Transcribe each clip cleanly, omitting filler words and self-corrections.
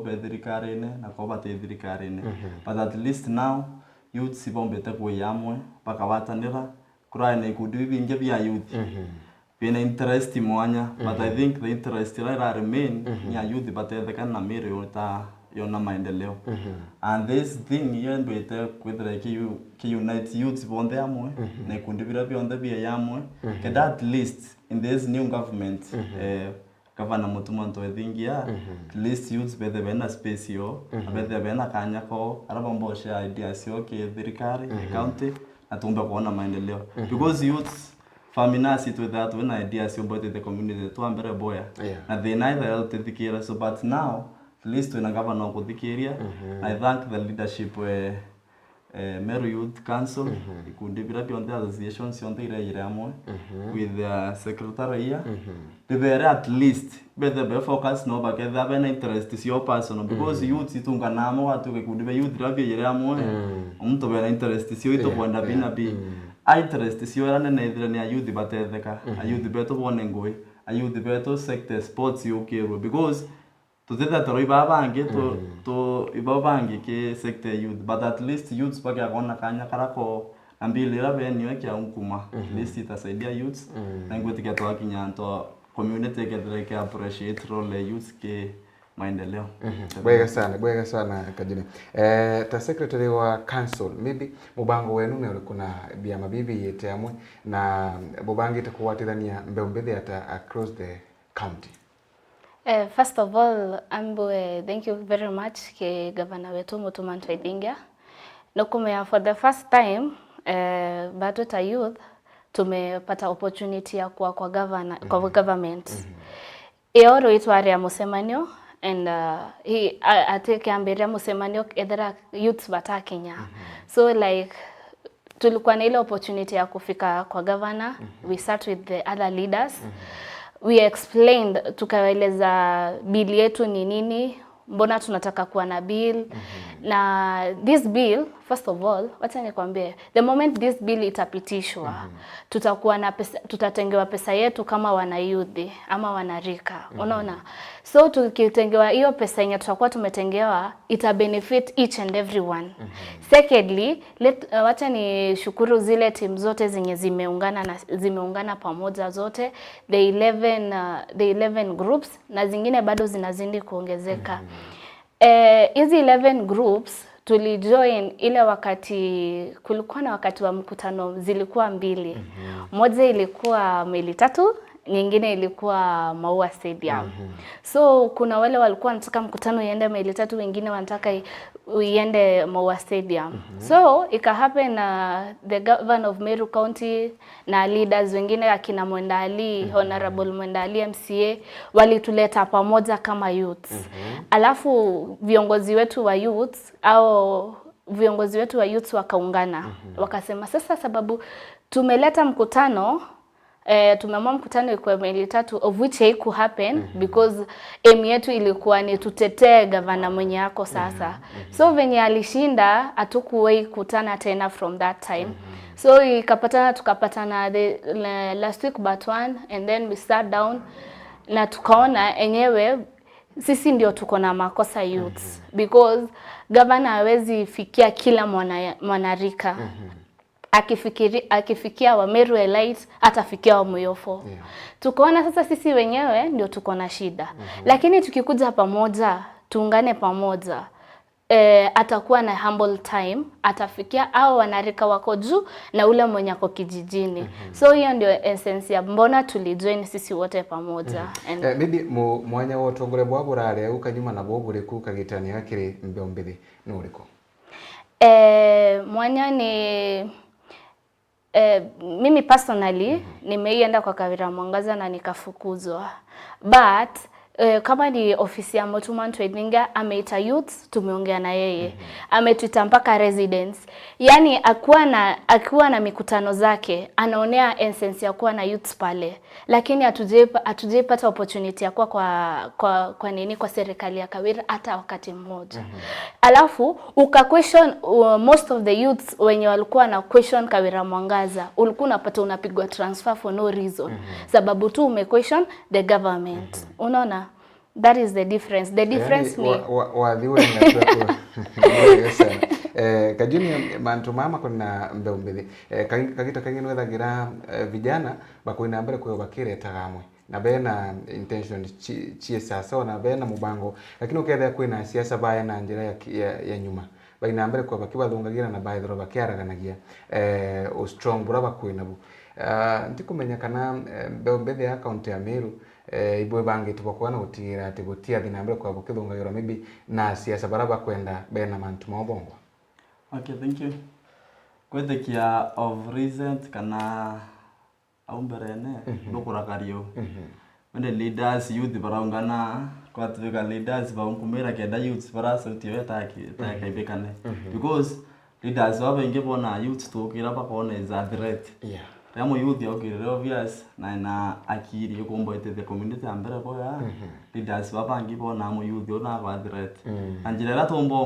Be thirikari-inĩ na ko bati thirikari-inĩ, but at least now youths ibombete kwiyamwe bakabatanira kuraya na ikundi bibingi bya youth bina interest mwanya, but I think the interest ira ira remain ni ya youth batethekana na Meru ta yona maendeleo. And this thing iyo ndwite kwithira ki unite youths bonthe amwe na ikundi biria bionthe bia yamwe, kenda at least in this new government, Governor Mutuma Ntwethingia, at least youths bethe bena space yo na bethe bena kanya ko aria bomba share ideas yo ki thirikari ki county na tumbe kuona maendeleo, because youths faminasi twithaa twina ideas yombete the community twambere boya na thina itha tutithikira. So but now at least twina governor ukuthikiria. I thank the leadership, Meru Youth Council, ikundi biria bionthe, associations cionthe iria ire amwe with the secretary here, ndibere at least bethe be focus no baketha bena interest cio personal, because youth itunganamo watu ikundi be youth iria biire amwe omuntu bena interest cio itukwenda bina bi a interest cio ira nene ithire ni a youth batetheka, a youth betu bone ngui, a youth betu sector sports yukirwe, because tutithetero iba bangi tu iba bangi ki sector youth, but at least youths bakiakona kanya karako na mbili ira benio kia nkuma, at least itasaidia youths na ngwitikia twakinya nto community ikethira ki appreciate role ya youths ki maendeleo. Bwega sana, bwega sana Kajune. Ta secretary wa council, maybe mubango wenu ne uriku na biama bibi yete amwe na mubangite kuwatithania mbeu mbithi ata across the county? First of all, Ambu, thank you very much ke gavana wetu Mutuma Ntwaithingia. Nukumea for the first time, bado ta youth tumepata opportunity ya kuwa kwa governor, kwa government. Iyo rwitwaria mucemanio and he ati kiambiria mucemanio ethera youths batakinya. So like tulikuwa na ile opportunity ya kufika kwa governor. We sat with the other leaders, we explained, tukaeleza bill yetu ni nini, mbona tunataka kuwa na bill. Na this bill, first of all, wacha nikwambie, the moment this bill itapitishwa, tutakuwa na pesa, tutatengewa pesa yetu kama wanayouth ama wanarika, unaona? So tukitengewa hiyo pesa yenye tutakuwa tumetengewa, ita benefit each and everyone. Secondly, wacha ni shukuru zile timu zote zenye zimeungana na zimeungana pamoja zote, the 11 groups, na zingine bado zinazidi kuongezeka. Hizi 11 groups tulijoin ile wakati kulikuwa na wakati wa mkutano, zilikuwa mbili. Moja ilikuwa Maili Tatu, nyingine ilikuwa Maua Stadium. So kuna wale walikuwa wanataka mkutano iende Maili Tatu, wengine wanataka iende Maua Stadium. So ika happen na the governor of Meru County na leaders wengine akina Mwenda Ali, Honorable Mwenda Ali MCA, walituleta pamoja kama youths. Alafu viongozi wetu wa youths au viongozi wetu wa youths wakaungana, wakasema sasa sababu tumeleta mkutano, tumeamua mkutano ikuwe Maili Tatu, of which haiku happen because aim yetu ilikuwa ni tutetee gavana mwenye ako sasa. So venye alishinda, hatukuwahi kutana tena from that time. So ikapatana, tukapatana the last week but one, and then we sat down na tukaona enyewe sisi ndio tuko na makosa youths, because governor hawezi fikia kila mwanarika. Akifikia wa Meru Elite, atafikia wa Muyofo. Tukaona sasa sisi wenyewe ndio tuko na shida, lakini tukikuja pamoja, tuungane pamoja, atakuwa na humble time, atafikia au wanarika wako juu na ule mwenye ako kijijini. So hiyo ndio essence ya mbona tulijoin sisi wote pamoja. And Maybe mwanya wa ũtongoria bwa burare ukanyuma na bwo buriku kagitania gakiri mbeu mbithi nĩ ũrĩkũ? Mwanya ni mimi personally nimeienda kwa Kawira Mwangaza na nikafukuzwa, but kama ni ofisi ya Mutuma Ntwaithinga, ameita youths, tumeongea na yeye, ametuita mpaka residents. Yani akiwa na mikutano zake anaonea essence ya kuwa na youths pale, lakini hatujaipata opportunity ya kuwa kwa nini, kwa serikali ya Kawira hata wakati mmoja. Alafu uka question, most of the youths wenye walikuwa na question Kawira Mwangaza, ulikuwa unapata unapigwa transfer for no reason, sababu tu ume question the government, unaona? That is the difference. The difference yani, ni wathiwe sana Kajuni mantu mama kuna mbeu mbithi kagita kangi nwethagira vijana bakwina mbere kwe bakiretaga amwe na bena intention chie sasa na bena mubango, lakini ukethia kwina siasa baya na njira ya nyuma baina mbere kwa bakibathungagira na baithiro bakiaraganagia o strong bura bakwina bu ntikumenya kana mbeu mbithi ya kaunti ya Meru ibwe bangite bakwana gutigira ati gutia thina mbere kwa bukithungagira maybe na siasa bara bakwenda bena mantu maobongo. Okay, thank you. Kwethikia of recent kana au mberene nukurakario wende leaders youth baraungana kwatuika leaders baunkumira kenda youth bara sauti yo etakaibikane because leaders babaingi bona youth tukira bakona is a threat. Yeah. Ramo youth yokirire obvious na na akiri yokumba the community ambere boya leaders babangi bona mo youth ona kwa threat. Anjira ra tombo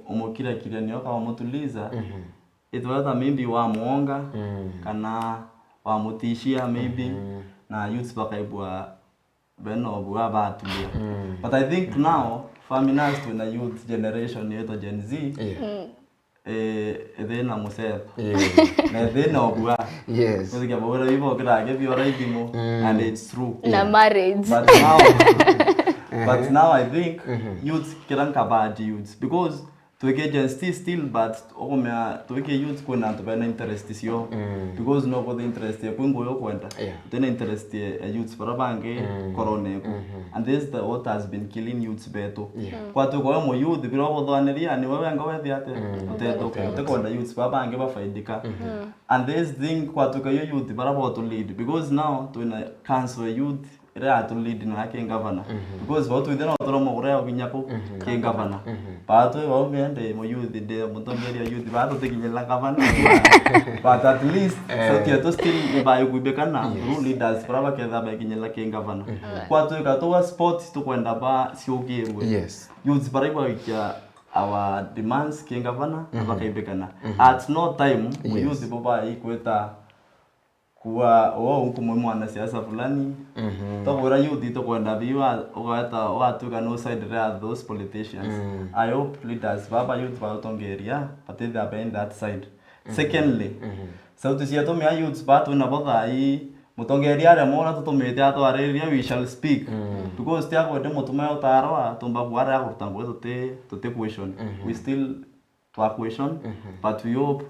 omukira kiria niyo ka omutuliza itwata maybe wa muonga kana wa mutishia maybe na youth bakaibwa beno bwa batulia. But I think now families to the youth generation yetu Gen Z Yeah. thina musetha Yeah. na thina obwa. Yes. Muthika bora bibo kirage biora ithimo and it's true. Na marriage. But now but now I think youth kiranka bad youth because tuweke Gen Z still but okomea tuweke youth kwina antu bena interest sio because no go the interest ya kwingo yo kwenda tena interest ya youth bara bange corona eko and this is the what has been killing youths beto kwa tu kwa mo youth biro bothaniria ni wewe ngo wethi ate uteto utekwenda youths bara bange bafaidika and this thing kwa tu kwa youth bara boto lead because now tuna council youth ira to lead na ke governor because watu ithena otoro mogure oginyako ke governor batu wa miende mo youth de mutongeria youth batu tekinyela governor but at least sauti yetu still ba yukuibekana through leaders bara ketha ba kinyela ke governor kwa tu katoa sport tukwenda ba siukirwe. Yes. Youth bara ikia our demands ke governor bakaibekana at no time youth boba ikweta kuwa o huku mwana siasa fulani tokura youth tokwenda biwa ugata watuka no side there those politicians. I hope leaders baba youth batongeria but they are behind that side. Secondly sauti cia tumia youths batu na bothai mutongeria aria mora tutumite atwariria we shall speak because tia kwende mutume utarwa tumba bwara ya kuruta ngwe tuti question. We still twa question but we hope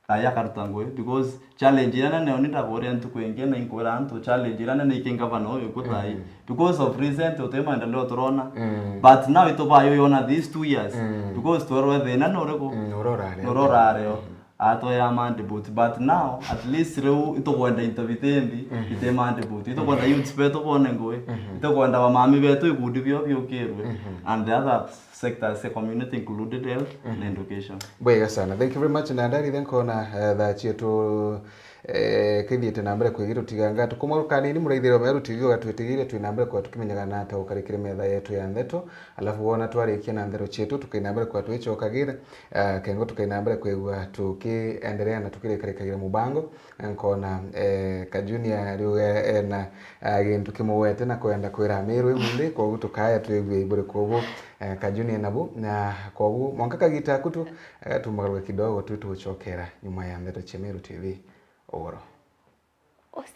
aya karuta ngwe because challenge ira nene onita gore ntu kwenge na inkwira antu challenge ira nene ikenga bano yokutai because of recent utema endeleo turona but now itoba yona these 2 years because twerwe thina noreko nororareo ato ya mande but now at least reu itokwenda intervitembi ite mande but itokwenda youth beto bone ngwe itokwenda wa mami beto ikundi byo byokirwe and the other sectors the community included health and education. Bwega sana, thank you very much. Na ndari then kona thaa cietu kithiete na mbere kwigirwo tiganga tukumwaruka nini muraithiro meru tigio gatwitigire twina mbere kwa tukimenyaga na ta ukarikire metha yetu ya ntheto alafu wona twarikia na nthero cietu tukaina mbere kwa twicokagira kengo tukaina mbere kwigua tukiendelea na tukirikarikagira mubango nkona Kajunia riu ena gintu kimuwete na kwenda kwira Meru imundi koguo tukaya twigue ibure koguo Kajunia nabu na koguo mwanka kagita kutu tumagaruka kidogo tu tucokera nyuma ya ntheto cia Meru TV. Oro. Ose.